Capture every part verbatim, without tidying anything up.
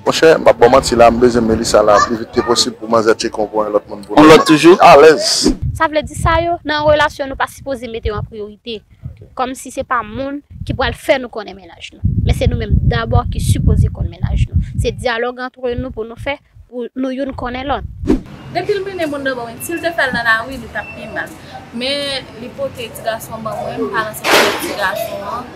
Monchè, m ap ba w manti la, m bezwen Melissa la pli vit ke posib pou manzè tcheke yon pou yon lòt moun pou nou. Yon lòt toujou? Alèz. Sa vle di sa yo, nan yon relasyon, nou pa sipoze mete yo an priyorite. Kòmsi se pa moun ki pral fè nou konnen mennaj nou. Men se nou menm dabò ki sipoze konn mennaj nou. Se dyalòg antre nou pou nou fè, pou nou youn konnen lòt. Depi l mennen moun nan ban mwen, si l te fè l nan lari, li t ap pi mal. Men li pote ti gason an ban mwen, m pale ansanm avèk ti gason an.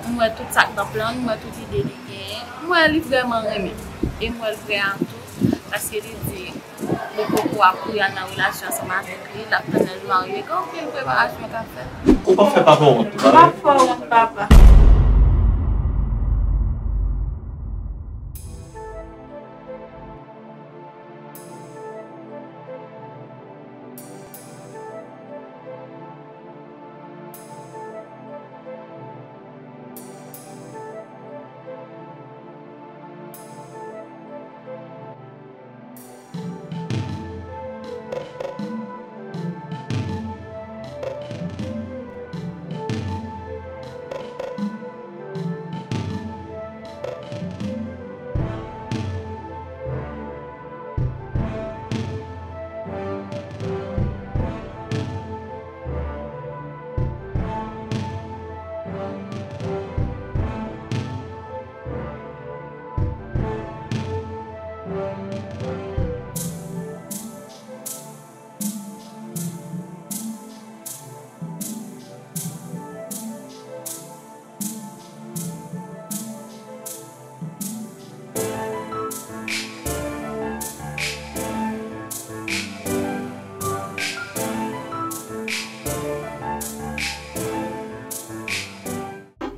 M wè tout sa k nan plan l, m wè tout ide li genyen. M wè li vrèman renmen. E m wè l prè a tou, paske li di li poko ap pou y al nan relasyon ansanm avèk li, l ap tann lè l marye. Gen anpil preparasyon k ap fèt. Ou p ap fè papa w wont tou, pa vre? M p ap fè w wont, papa.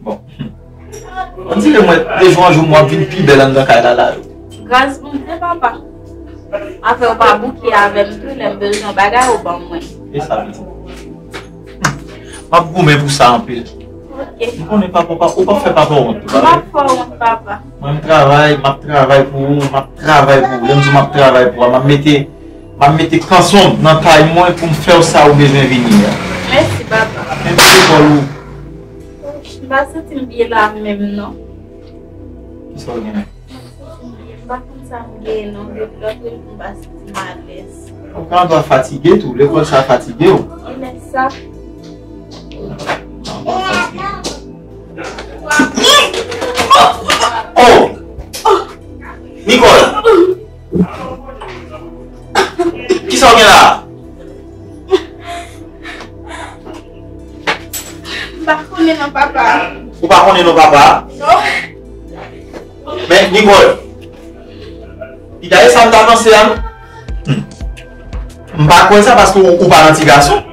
Bon. On dirait mwen, de jou an jou, mwen ap vin pi bèl anndan kay la, la. Gras Bondye, papa. Afè w pa bouke avè m tou, lè m bezwen yon bagay, ou ban mwen. E sa vle di. M ap goumen pou sa anpil. Ok. M konnen papa, ou p ap fè papa w wont tou, pa vre? M p ap fè w wont, papa. Mwen, m travay, m ap travay pou ou, m ap travay pou ou. Lè m di m ap travay pou ou, m ap mete, m ap mete kanson m nan tay mwen pou m fè w sa ou bezwen vini a. Mèsi, papa. Men pou lekòl ou. M pa santi m byen la menm, non. Kisa w gen? M pa konn sa m genyen non, depi lòt jou m pa santi m alèz. Ou ka andwa fatige tou, lekòl sa fatige w. E lè sa. Oh! Nicole! Kisa w gen la? M pa konnen non, papa. Ou pa konnen non, papa? Non. Men, Nicole, li ta ye sa m ta panse a, non? Hmm. M pa kwè sa paske ou, ou pa nan ti gason.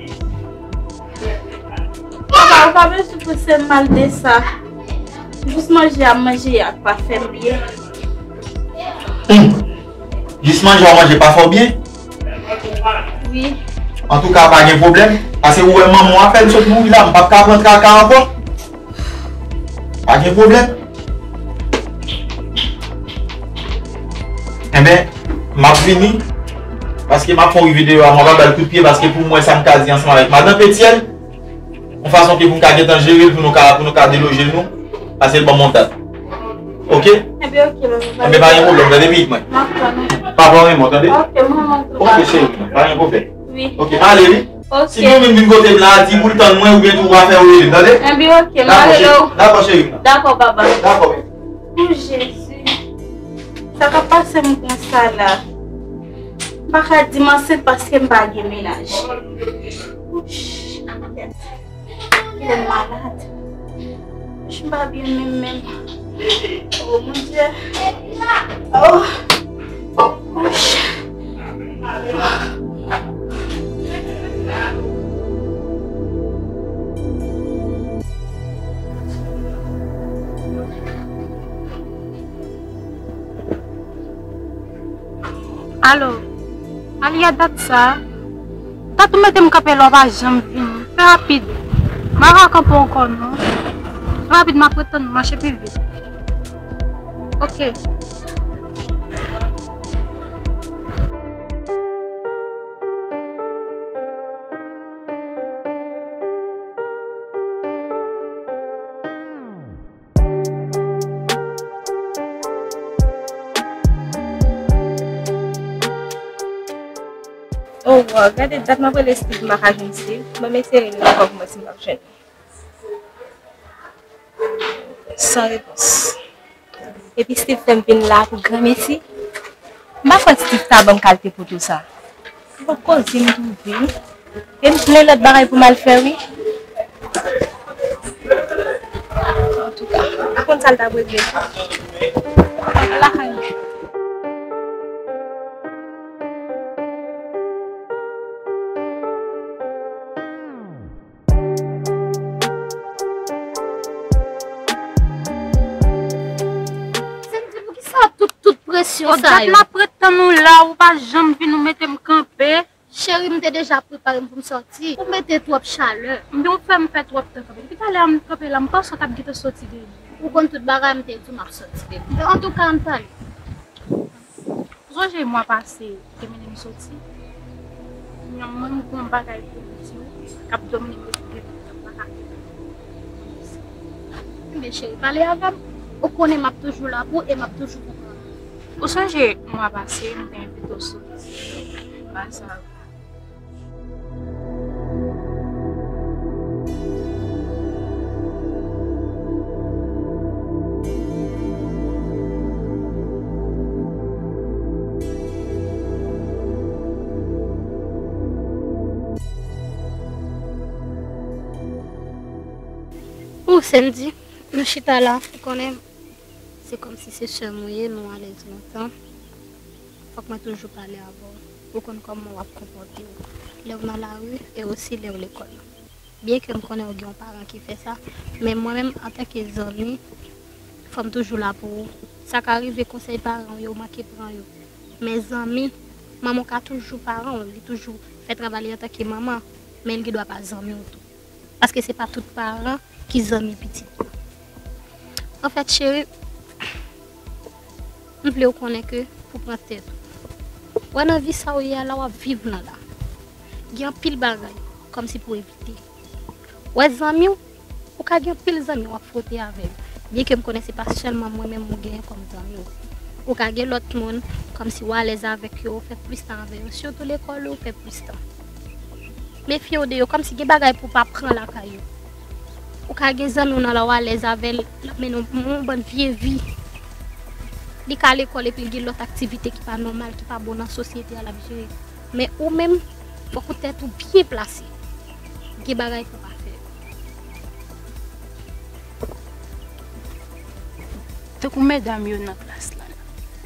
Papa, ou pa bezwen panse mal de sa. Jis manje a m manje a k pa fè m byen. Hmm. Jis manje a w manje pa fè w byen? Wi. Antouka, pa gen pwoblèm. Paske ou wè manman w apèn sot mouri la, m p ap ka pran traka ankò. Pa gen pwoblèm. Enben, m ap vini, paske m ap fè yon rive deyò a, mwen pa ba l kout pye, paske pou m wè sa m ka di ansanm avèk madanm Petyèl, yon fason ke pou m ka gentan jere l, pou nou ka, pou nou ka deloje nou, paske l ban m yon dat. Oke? Enben, oke, papa. Enben, pa gen pwoblèm, tande pitit mwen. M ap tann ou. Papa w renmen w, tande? Oke, mwen renmen w tou, papa. Oke, cheri mwen, pa gen pwoblèm. Wi. Oke, m ale, wi. Oke. Si nou vin, vin kote m la, di pou l tann mwen oubyen tou w a fè w rele m, tande? Enben, oke, m ale lè w. Dakò, cheri mwen. Dakò, papa. Dakò, wi. O Jezi. Sa k ap pase m konsa la? M pa ka di m ansent paske m pa gen mennaj. Ouch. Kilè m malad. Ouch, m pa byen menm, menm. Oh, mon Dieu. Oh. Ouch. Alo, Alia, dat sa? Dat ou mete m kanpe la, ou pa janm vini. Fè rapid. M pa ka kanpe ankò, non. Fè rapid, m ap ret tann ou, mache pi vit. Oke. Wow, gade dat m ap rele Steve, m pa ka jwenn Steve. Mwen eseye rele l ankò pou mwen si m p ap jwenn li. San repons. Epi Steve fè m vin la pou granmesi. M pa kwè Steve ta ban m kalte poto sa. Bon koze m twouve wi. Gen plen lòt bagay pou m al fè wi. Antouka, m pa konn sa l t ap regle. Lakay mwen. Sandy, poukisa tout, tout presyon sa yo? Odette, m ap ret tann ou la, ou pa janm vin, ou mete m kanpe. Cheri, m te deja prepare m pou m sòti. Ou mete twòp chalè. Men ou fè m fè twòp tan kanpe. Depi talè a m kanpe la, m panse w t ap gentan sòti deja. Ou konn tout bagay, m te di w m ap sòti deja. Antouka, ann pale. Ou sonje mwa pase, ou te mennen m sòti? Kounya mwen, m gon bagay pou m di w, k ap domine m depi demen, m pa ka fè l. Men cheri, pale avè m. Ou konnen m ap toujou la pou ou e m ap toujou konprann ou. Ou sonje mwa pase, m te envite w sòti? Ba sa. Ou Sandy, nou chita la, ou konnen se kòmsi se sè m ou ye, nou alèz lontan. Fòk mwen toujou pale avè w. Ou konn kòman w ap konpòte w lè w nan lari e osi lè w lekòl. Byenke m konnen w gen yon paran ki fè sa, men mwen menm antanke zanmi, fò m toujou la pou ou. Sa ka rive konsèy paran w yo, w manke pran yo. Men zanmi, manman w ka toujou paran w, li toujou fè travay li antanke manman, men li gen dwa pa zanmi w tou. Paske se pa tout paran ki zanmi pitit yo. Anfèt, cheri, m vle w konnen ke pou pran tèt ou. Wè nan vi sa w ye a la, w ap viv nan la. Gen anpil bagay kòmsi pou evite. Wè zanmi w, ou ka gen anpil zanmi w ap fwote avè yo. Byenke m konnen se pa sèlman mwen menm ou genyen kòm zanmi w. Ou ka gen lòt moun, kòmsi w alèz avèk yo, ou fè plis tan avè yo. Sitou lekòl ou, ou fè plis tan. Mefye w de yo, kòmsi gen bagay pou w pa pran lakay yo. Ou ka gen zanmi w nan la, w alèz avè l, l ap mennen w yon bann vye vi. Li ka lekòl epi l gen lòt aktivite ki pa nòmal, ki pa bon nan sosyete a l ap jere. Men ou menm, fòk ou tèt ou byen plase. Gen bagay pou w pa fè. Tankou medam yo nan klas la.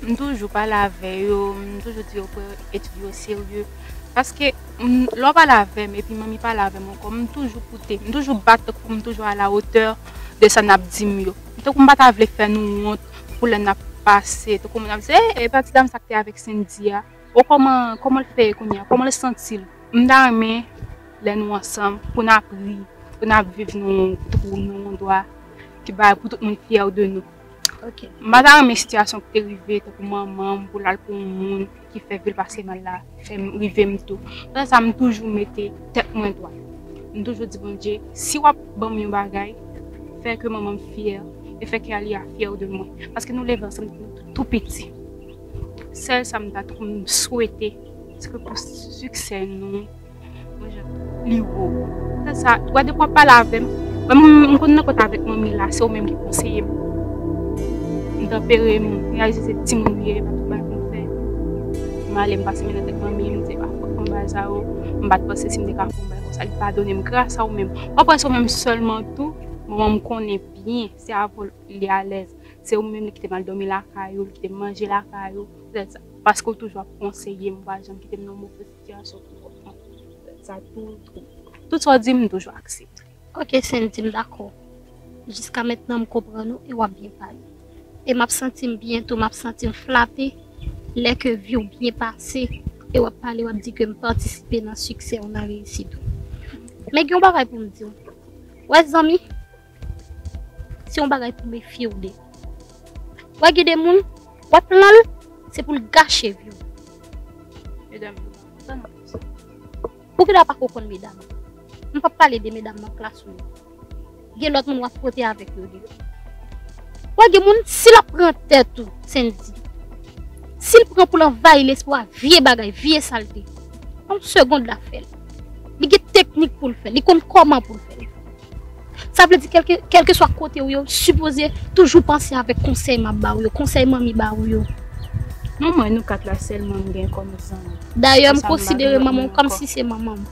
M toujou pale avè yo, m toujou di yo pran etid yo serye. Paske m, lè w pale avè m, epi manmi pale avè m ankò, m toujou koute. M toujou bat tankou pou m toujou à la hauteur de sa n ap di m yo. Tankou m pa ta vle fè nou wont pou lè n ap pase. Tankou moun ap di, e, e pa ti dam sa k te avèk Sandy a. O kòman, kòman l fè ye kounye a? Kòman l santi l? M ta renmen lè nou ansanm, pou n ap ri, pou n ap viv nou twou, nou yon dwa ki bay pou tout moun fyè de nou. Ok. M pa ta renmen sitiyasyon ki te rive tankou manman m, pou l al pou yon moun ki fè vil pase mal la, fè m rive m tou. Poutèt sa, m toujou mete tèt mwen dwat. M toujou di Bondye, si w ap ban m yon bagay, fè ke manman m fyè, e fè ke Aliya fyè de mwen. Paske nou leve ansanm depi nou tou piti. Sèl sa m ta tou m swete, se ke pou siksè nou, mwen jan li wo. Se sa, w a depi w ap pale avè m, mwen, m, m konn nan kote avèk manmi la, se ou menm ki konseye m. M tanpere m, m reyalize se timoun m ye, pa tout bagay pou m fè. M ale, m pase men nan tèt manmi, m di, "Pa fòk fè m bagay sa yo." M pa t panse si m te ka fè yon bagay konsa, li padone m gras a ou menm. W ap wè se ou menm sèlman tou, manman m konnen byen, se avè w li alèz. Se ou menm li kite m al dòmi lakay ou, li kite m manje lakay ou. Poutèt sa, paske w toujou ap konseye m, ou pa janm kite m nan move sitiyasyon pou m konprann. Poutèt sa, tout, tout, tout sa w di m, m toujou aksepte. Ok, Sandy, m dakò. Jiska mentnan, m konprann ou e w ap byen pale. E m ap santi m byen tou, m ap santi m flate lè ke vi w byen pase e w ap pale, w ap di ke m patisipe nan siksè w, nan reyisit ou. Men gen yon bagay pou m di w. Wè zanmi, se yon bagay pou mefye w de. Wè gen de moun, w ap lan l, se pou l gache vi w. Medam yo pa kontan nan sa. Ou gen dwa pa ko konn medam. M p ap pale de medam nan klas ou yo. Gen lòt moun w ap fwote avèk yo de. Wè gen moun, si l ap pran tèt ou, Sandy, si l pran pou l anvayi lespri w ak vye bagay, vye salte, Yon segond l ap fè l. Li gen teknik pou l fè l. Li konn kòman pou l fè l. Sa vle di, kèlke, kèlkeswa kote w ye, w sipoze toujou panse avèk konsèy m ap ba w yo, konsèy manmi ba w yo. Non, mwen, nou kat la sèlman m gen kòm zanmi. Dayè, m konsidere manman w kòmsi se manman m.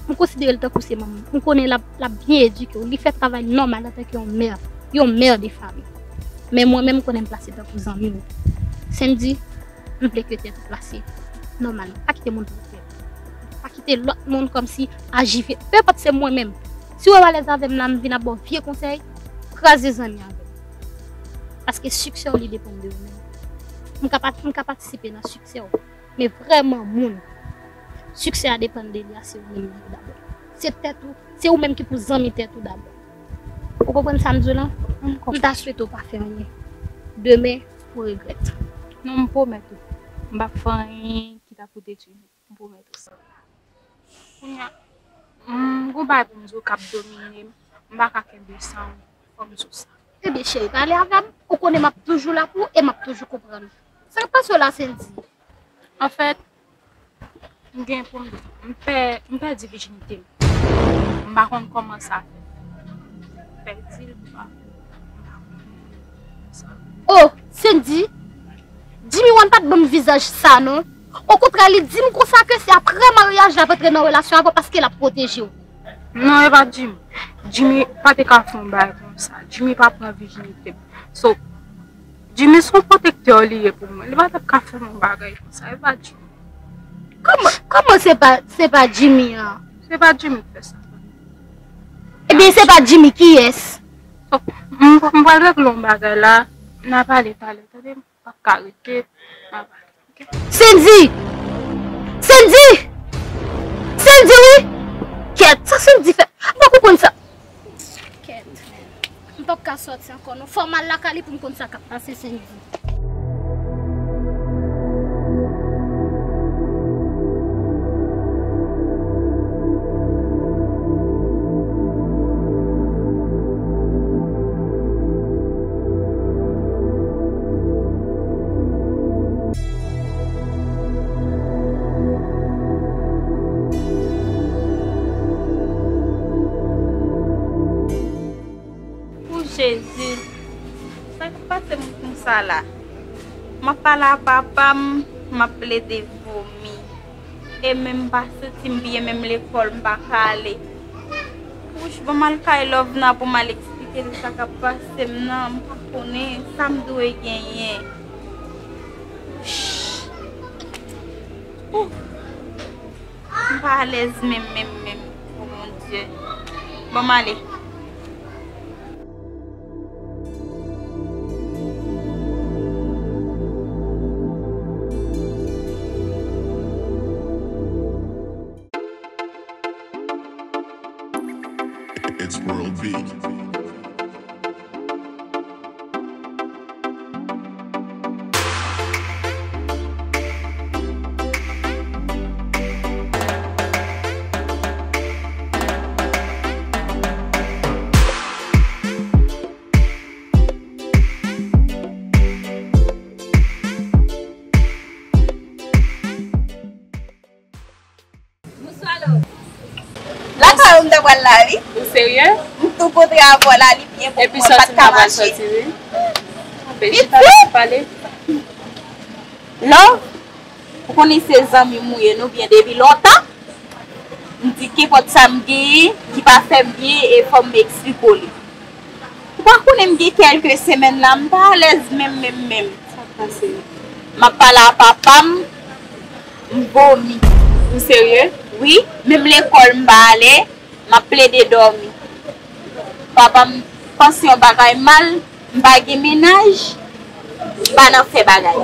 M konsidere l tankou se manman m. M konnen l ap, l ap byen edike w. Li fè travay nòmal antanke yon mè, yon mè de fanmi. Men mwen menm, m konnen m plase tankou zanmi w. Sendy, m vle ke tèt ou plase nòmalman. Pa kite moun pran tèt. Pa kite lòt moun kòmsi aji vye. Pe enpòt se mwen menm. Si w alèz avè m la, m vin ap ba w vye konsèy, kraze zanmi avè m. Paske siksè w li depann de ou menm. M ka pa, m ka patisipe nan siksè w. Men vrèman moun, siksè a depann de li a, se ou menm li ye dabò. Se tèt ou, se ou menm ki pou zanmi tèt ou dabò. Ou konprann sa m di w lan? M konprann. M ta swete w pa fè anyen. Demen, ou regrèt. Non, m pwomèt ou. M p ap fè anyen ki ta pou detwi nou. M pwomèt ou sa. Kounye a, m gon bagay pou m di w k ap domine m. M pa ka kenbe sa, fò m di w sa. Ebyen, cheri, pale avè m. Ou konnen m ap toujou la pou ou e m ap toujou konprann ou. Sa k ap pase w la, Sendy? Anfèt, m gen pou m, m pè, m pèdi vijinite m. M pa konn kòman sa fèt. M pèdi l, m pa, m pa konn sa. Oh, Sendy, Jimmy One pa t ban m vizaj sa non. Okontrè, li di m konsa ke se apre maryaj l ap antre nan relasyon avè w paske l ap pwoteje w. Non, e pa Jimmy. Jimmy pa te ka fè yon bagay konsa. Jimmy pa pran vijinite m. So, Jimmy se yon pwotektè li ye pou mwen. Li pa t ap ka fè m yon bagay konsa. E pa Jimmy. Kòman, kòman se pa, se pa Jimmy an? Se pa Jimmy ki fè sa. Ebyen, se pa Jimmy, kiyès? So, m, m pral regle yon bagay la. N a pale talè, tande? M p ap ka rete. N a pale. Sendy! Sendy! Sendy, wi! Kèt, sa Sendy fè? M pa konprann sa. Kèt. M p ap ka sòti ankò, non. Fò m al lakay li pou m konn sa k ap pase, Sendy. O Jezi, sa k ap pase m konsa la? M ap pale a papa m, m ap plede vomi. E menm m pa santi m byen, menm lekòl m pa ka ale. Wouch, ban m al kay Love nan pou m al eksplike l sa k ap pase m nan, m pa konnen sa m dwe genyen. Wouch. Ouf. M pa alèz menm, menm, menm. O Bondye. Ban m ale. It's World Beat. Bonswa, Love. Lakay ou m ta pral la, wi. Ou serye? M tou kontre avè w la, li byen bon pou mwen, pa t ka mache. Epi sòti m ta pral sòti, wi. Anben, chita la pou pale. Love, ou konnen se zanmi m ou ye, nou byen depi lontan. M di kenpòt sa m genyen ki pa fè m byen e fò m eksplike w li. Ou pa konnen m gen kèlke semèn la, m pa alèz menm, menm, menm. Sa k pase? M ap pale a papa m, m vomi. Ou serye? Wi, menm lekòl m pa ale, m ap plede dòmi. Papa m panse yon bagay mal, m pa gen mennaj, m pa nan fè bagay.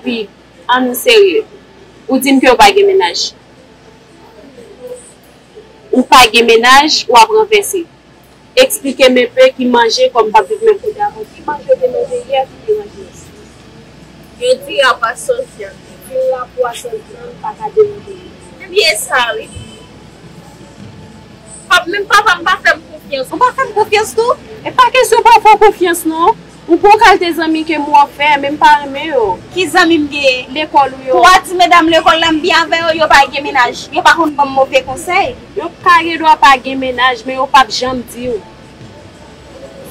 Wi, ann serye. Ou di m ke w pa gen mennaj. Ou pa gen mennaj, w ap ranvèse. Eksplike m enpe ki manje, kòm m p ap viv menm kote avè w, ki manje w te manje yè ki deranje w? Yo di apa sòs vyann. Fin la pwa sòs vyann pa ka deranje w. Ebyen, e sa wi. Pap, menm papa m pa fè m konfyans. Ou pa fè m konfyans tou? E pa kesyon pa fè w konfyans non. Ou gon kalite zanmi ke m wè w fè, men m pa renmen yo. Ki zanmi m genyen? Lekòl ou yo. Twa ti medam lekòl la m byen avè yo, yo pa gen mennaj. Yo pa konn ban m move konsèy. Yo ka gen dwa pa gen mennaj, men yo p ap janm di w.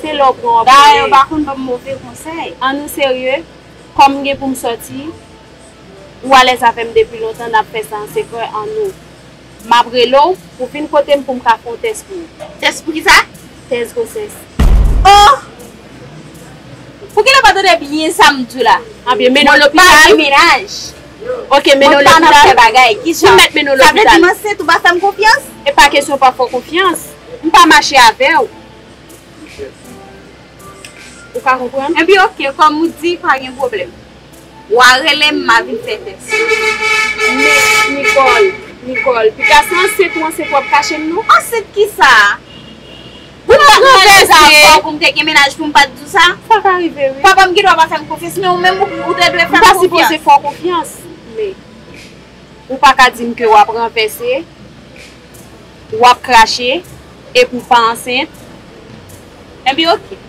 Se lè w pran w ap Dayè, yo konnen. Pa konn ban m move konsèy. An nou serye, kòm m gen pou m sòti, ou alèz avè m depi lontan, n ap fè sa an sekrè an nou. M ap rele w pou vin kote m pou m ka fè yon tès pou ou. Tès pou kisa? Tès gwosès. Oh! Ou genlè pa tande byen sa m di w la. Anben, mennen w lopital. Mwen pa gen mennaj. Ok, mennen w lopital. Mwen pa nan fè bagay. Ki jan? Ou mèt mennen w lopital. Sa vle di m ansent, ou pa fè m konfyans? E pa kesyon pa fè w konfyans. M pa mache avè w. Ou ka konprann? Ebyen, ok, kòm ou di, pa gen pwoblèm. W a rele m, m a vin fè tès. Men, Nicole, Nicole, piga se ansent ou ansent w ap kache m non? Ansent kisa? Pou m pa ranvèse. Pou m te gen mennaj pou m pa t di w sa? Sa ka rive, wi. Papa m gen dwa pa fè m konfyans, men ou menm ou, ou te dwe fè m konfyans. M pa sipoze fè w konfyans, men ou pa ka di m ke w ap ranvèse, w ap krache, epi w pa ansent. Ebyen, ok.